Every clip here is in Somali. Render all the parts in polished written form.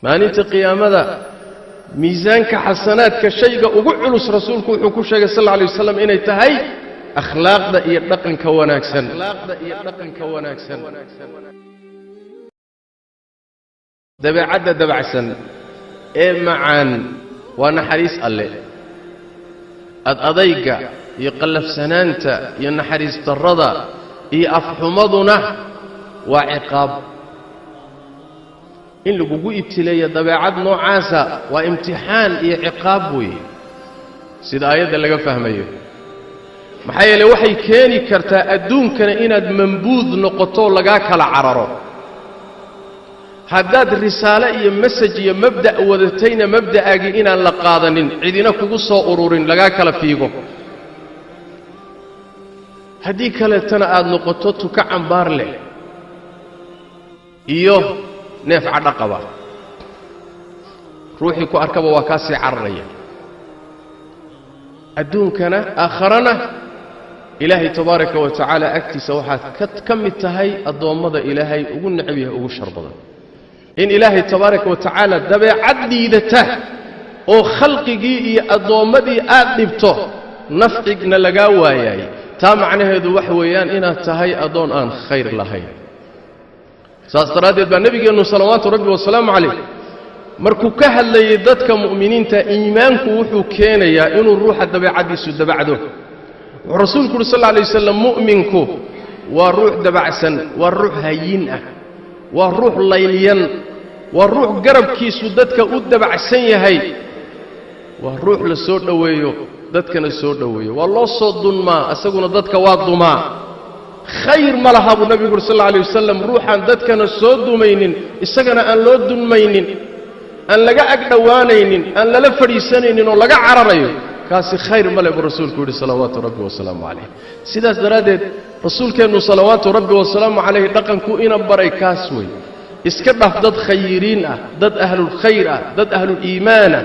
Maalinta qiyaamada miisaanka xasanaadka shayga ugu culus rasuulku wuxuu ku sheegay sal alla alay wasalam inay tahay akhlaaqda iyo dhaqanka wanaagsan. Dabeecadda dabacsan ee macaan waa naxariis alle. Ad adayga iyo qallafsanaanta iyo naxariis darrada iyo afxumaduna waa ciqaab. In lagugu ibtileeyo dabeecad noocaasa waa imtixaan iyo ciqaab weeye, sida aayadda laga fahmayo. Maxaa yeelay waxay keeni kartaa adduunkana inaad mambuud noqoto lagaa kala cararo. Haddaad risaale iyo masaj iyo mabda' wadatayna mabda'aagii inaan la qaadanin, cidina kugu soo ururin, lagaa kala fiigo. Haddii kaleetana aad noqoto tuka cambaar leh iyo neef cadho qaba, ruuxii ku arkaba waa kaa sii cararaya. Adduunkana aakharana Ilaahay tabaaraka wa tacaala agtiisa waxaad ka mid tahay addoommada Ilaahay ugu necab yahay, ugu shar badan. In Ilaahay tabaaraka wa tacaala dabeecad liidata oo khalqigii iyo addoommadii aad dhibto nafcigna lagaa waayaay, taa macnaheedu wax weeyaan inaad tahay addoon aan khayr lahayn. Saas daraaddeed baa nebigeennu salawaatu rabbi wasalaamu calayh markuu ka hadlayey dadka mu'miniinta, iimaanku wuxuu keenayaa inuu ruuxa dabeecaddiisu dabacdo. Wuxuu rasuulku uhi sal alla alay wasalam, mu'minku waa ruux dabacsan, waa ruux hayin ah, waa ruux laylyan, waa ruux garabkiisu dadka u dabacsan yahay, waa ruux la soo dhoweeyo dadkana soo dhoweeyo, waa loo soo dunmaa isaguna dadka waa dumaa. Khayr ma laha buu nebigu uhi sal alla alay wasalam ruuxaan dadkana soo dumaynin, isagana aan loo dunmaynin, aan laga ag dhowaanaynin, aan lala fadhiisanaynin oo laga cararayo, kaasi khayr ma leh buu rasuulku yidhi salawaatu rabbi wasalaamu calayh. Sidaas daraaddeed rasuulkeennu salawaatu rabbi wasalaamu calayh dhaqanku ina baray kaas wey. Iska dhaf dad khayiriin ah, dad ahlulkhayr ah, dad ahluliimaan ah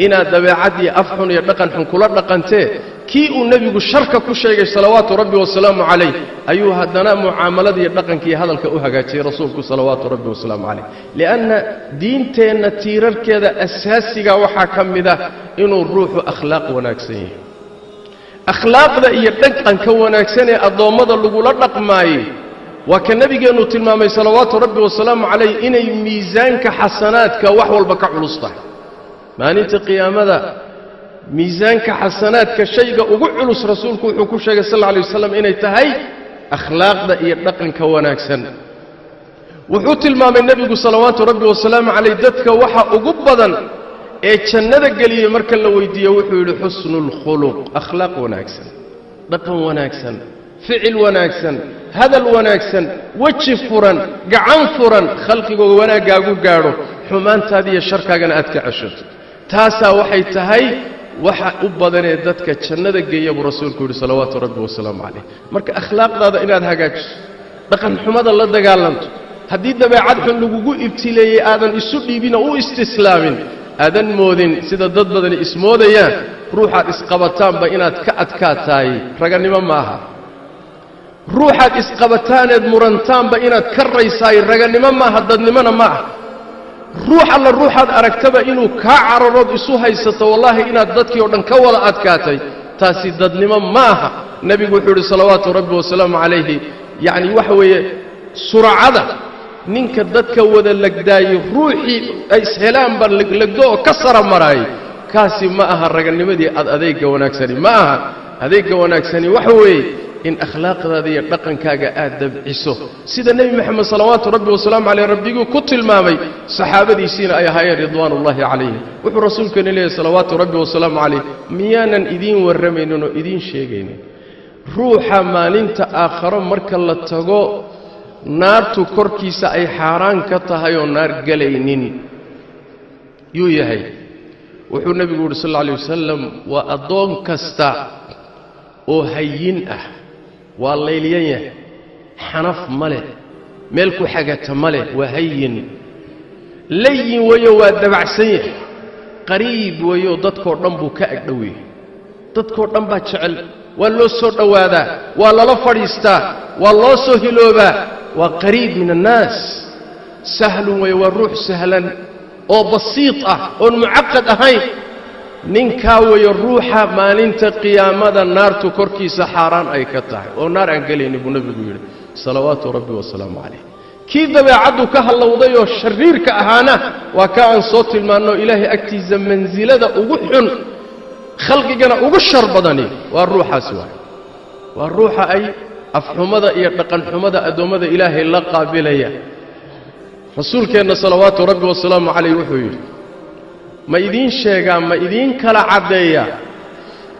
inaad dabeecad iyo af xun iyo dhaqan xun kula dhaqantee, kii uu nebigu sharka ku sheegay salawaatu rabbi wasalaamu calayh ayuu haddana mucaamalada iyo dhaqanka iyo hadalka u hagaajiyey rasuulku salawaatu rabbi wasalaamu calayh. Li'anna diinteenna tiirarkeeda asaasiga waxaa ka mid ah inuu ruuxu akhlaaq wanaagsan yahay. Akhlaaqda iyo dhaqanka wanaagsan ee addoommada lagula dhaqmaayey waa ka nebigeennu tilmaamay salawaatu rabbi wasalaamu calayh inay miisaanka xasanaadka wax walba ka culus tahay. Maalinta qiyaamada miisaanka xasanaadka shayga ugu culus rasuulku wuxuu ku sheegay sal alla alay wasalam inay tahay akhlaaqda iyo dhaqanka wanaagsan. Wuxuu tilmaamay nebigu salawaatu rabbi wasalaamu calayh dadka waxa ugu badan ee jannada geliyey marka la weydiiyo wuxuu yidhi xusnu lkhuluq, akhlaaq wanaagsan, dhaqan wanaagsan, ficil wanaagsan, hadal wanaagsan, weji furan, gacan furan, khalqigooga wanaaggaagu gaadho, xumaantaada iyo sharkaagana aad ka ceshato. Taasaa waxay tahay waxa u badanee dadka jannada geeya buu rasuulku yidhi salawaatu rabbi wasalaamu calayh. Marka akhlaaqdaada inaad hagaajiso, dhaqan xumada la dagaalanto, haddii dabeecad xun lagugu ibtileeyey aadan isu dhiibinoo u istislaamin, aadan moodin sida dad badani ismoodayaan ruuxaad isqabataanba inaad ka adkaataay raganimo ma aha. Ruuxaad isqabataaneed murantaanba inaad ka raysaay raganimo maaha, dadnimona ma aha. Ruux alla ruuxaad aragtaba inuu kaa cararood isu haysato wallaahi inaad dadkii oo dhan ka wada adkaatay, taasi dadnimo ma aha. Nebigu wuxuu yidhi salawaatu rabbi wasalaamu calayhi, yacni waxa weeye suracada ninka dadka wada lagdaayey ruuxii ay ishelaanba lagdo oo ka sara maraayay, kaasi ma aha raganimadii ad adeegga wanaagsani ma aha. Adeegga wanaagsani waxa weeye in akhlaaqdaada iyo dhaqankaaga aad dabciso, sida nebi moxamed salawaatu rabbi wasalaamu caleyh rabbiguu ku tilmaamay, saxaabadiisiina ay ahaayeen ridwaanullaahi calayhim. Wuxuu rasuulkeenu leeyahy salawaatu rabbi wasalaamu calayh, miyaanan idiin warramaynin oo idiin sheegaynin ruuxa maalinta aakharo marka la tago naartu korkiisa ay xaaraan ka tahay oo naar gelaynin yuu yahay? Wuxuu nebigu yidhi sal alla alay wasalam, waa addoon kasta oo hayin ah, waa laylyan yahay, xanaf ma leh, meel ku xagata ma leh, waa hayin, layin weeyo, waa dabacsan yahay, qariib weeyo, dadkoo dhan buu ka agdhow yahay, dadkoo dhan baa jecel, waa loo soo dhowaadaa, waa lala fadhiistaa, waa loo soo hiloobaa, waa qariib min annaas. Sahlun weeye, waa ruux sahlan, oo basiit ah oon mucaqad ahayn ninkaa weeye ruuxa maalinta qiyaamada naartu korkiisa xaaraan ay ka tahay oo naar aan gelaynin buu nebigu yidhi salawaatu rabbi wasalaamu calayh. Kii dabeecaddu ka hallowday oo shariirka ahaana waa ka aan soo tilmaanno ilaahay agtiisa mansilada ugu xun khalqigana ugu shar badani waa ruuxaasi waay. Waa ruuxa ay afxumada iyo dhaqanxumada addoommada ilaahay la qaabilaya. Rasuulkeenna salawaatu rabbi wasalaamu calayh wuxuu yidhi ma idiin sheegaa, ma idiin kala caddeeyaa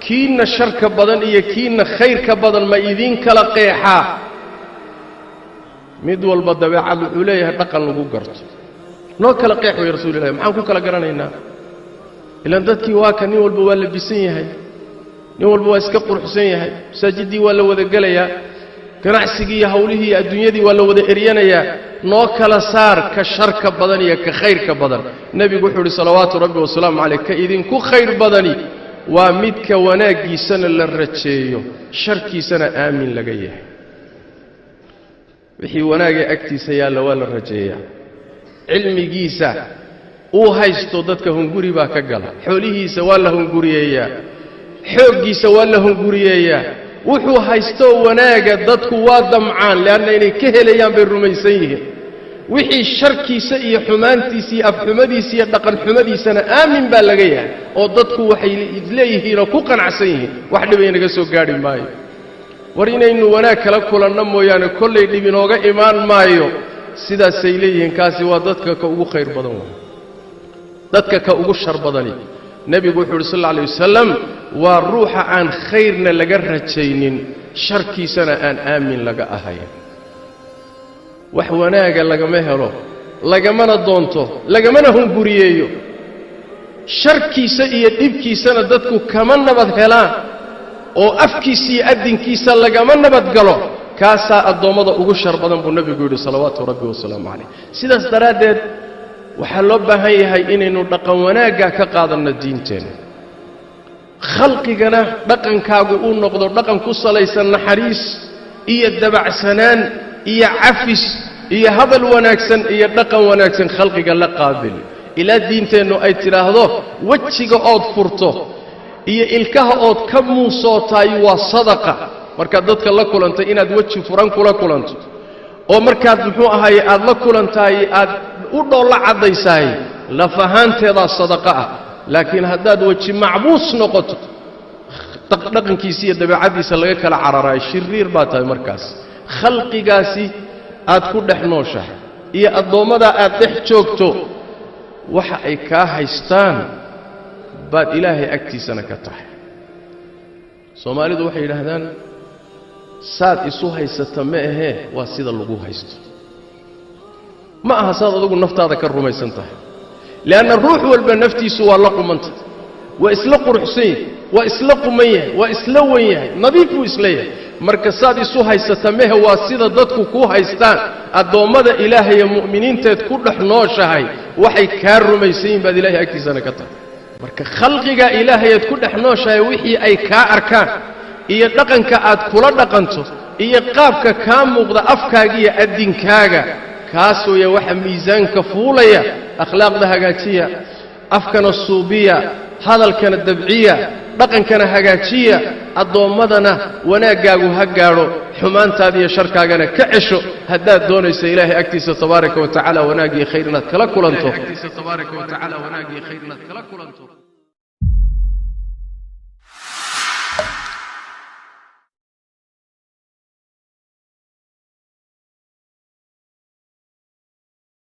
kiinna sharka badan iyo kiinna khayrka badan, ma idiin kala qeexaa? Mid walba dabeecad wuxuu leeyahay dhaqan lagu garto. Noo kala qeex way rasuulillahi, maxaan ku kala garanaynaa? Ilaan dadkii waa ka nin walba waa labisan yahay, nin walba waa iska quruxsan yahay, masaajiddii waa la wada gelayaa, ganacsigii iyo hawlihii iyo adduunyadii waa la wada eryanayaa. Noo kala saar ka sharka badan iyo ka khayrka badan. Nebigu wuxuu uhi salawaatu rabbi wasalaamu calayh, ka idinku khayr badani waa midka wanaaggiisana la rajeeyo, sharkiisana aamin laga yahay. Wixii wanaagee agtiisa yaalla waa la rajeeyaa. Cilmigiisa uu haysto dadka hunguri baa ka gala, xoolihiisa waa la hunguriyeeyaa, xooggiisa waa la hunguriyeeyaa. Wuxuu haystoo wanaaga dadku waa damcaan, leanna inay ka helayaan bay rumaysan yihiin. Wixii sharkiisa iyo xumaantiisa iyo afxumadiisa iyo dhaqanxumadiisana aamin baa laga yahay, oo dadku waxay leeyihiinoo ku qanacsan yihiin wax dhib inaga soo gaadhi maayo. War inaynu wanaag kala kulanno mooyaane kollay dhib inooga imaan maayo, sidaasay leeyihiin. Kaasi waa dadka ka ugu khayr badan waay. Dadka ka ugu shar badani nebigu wuxuu yidhi sal alla alay wasalam waa ruuxa aan khayrna laga rajaynin, sharkiisana aan aamin laga ahayn. Wax wanaaga lagama helo, lagamana doonto, lagamana hunguriyeeyo. Sharkiisa iyo dhibkiisana dadku kama nabad helaan, oo afkiisa iyo addinkiisa lagama nabad galo. Kaasaa addoommada ugu shar badan buu nebigu yidhi salawaatu rabbi wasalaamu calayh. Sidaas daraaddeed waxaa loo baahan yahay inaynu dhaqan wanaagga ka qaadanno diinteenna, khalqigana dhaqankaagu uu noqdo dhaqan ku salaysan naxariis iyo dabacsanaan iyo cafis iyo hadal wanaagsan iyo dhaqan wanaagsan khalqiga la qaabil. Ilaa diinteennu ay tidhaahdo wejiga ood furto iyo ilkaha ood ka muusootaay waa sadaqa. Markaad dadka la kulantay inaad weji furan kula kulanto, oo markaad muxuu ahaye aad la kulantahay aad u dhoolla caddaysahay, laf ahaanteedaa sadaqa ah. Laakiin haddaad weji macbuus noqoto, dhaqankiisa iyo dabeecaddiisa laga kala cararaay, shiriir baa tahay. Markaas khalqigaasi aad ku dhex nooshahay iyo addoommadaa aad dhex joogto waxa ay kaa haystaan baad ilaahay agtiisana ka tahay. Soomaalidu waxay yidhaahdaan saad isu haysata ma ahee, waa sida lagu haysto. Ma aha saad adugu naftaada ka rumaysan tahay, leanna ruux walba naftiisu waa la qumanta, waa isla quruxsan yahay, waa isla quman yahay, waa isla wen yahay, nadiif buu isla yahay. Marka saad isu haysata mehe waa sida dadku kuu haystaan. Addoommada ilaahaye mu'miniinteed ku dhex nooshahay waxay kaa rumaysan yihin baad ilahay agtiisana ka tahay. Marka khalqiga ilaahayeed ku dhex nooshahay wixii ay kaa arkaan iyo dhaqanka aad kula dhaqanto iyo qaabka kaa muuqda afkaaga iyo addinkaaga, kaas weeye waxa miisaanka fuulaya. Akhlaaqda hagaajiya, afkana suubiya, hadalkana dabciya, dhaqankana hagaajiya, addoommadana wanaaggaagu ha gaadho, xumaantaada iyo sharkaagana ka cesho. Haddaad doonayso ilaahay agtiisa tabaaraka wa tacaala wanaag iyo khayr inaad kala kulanto.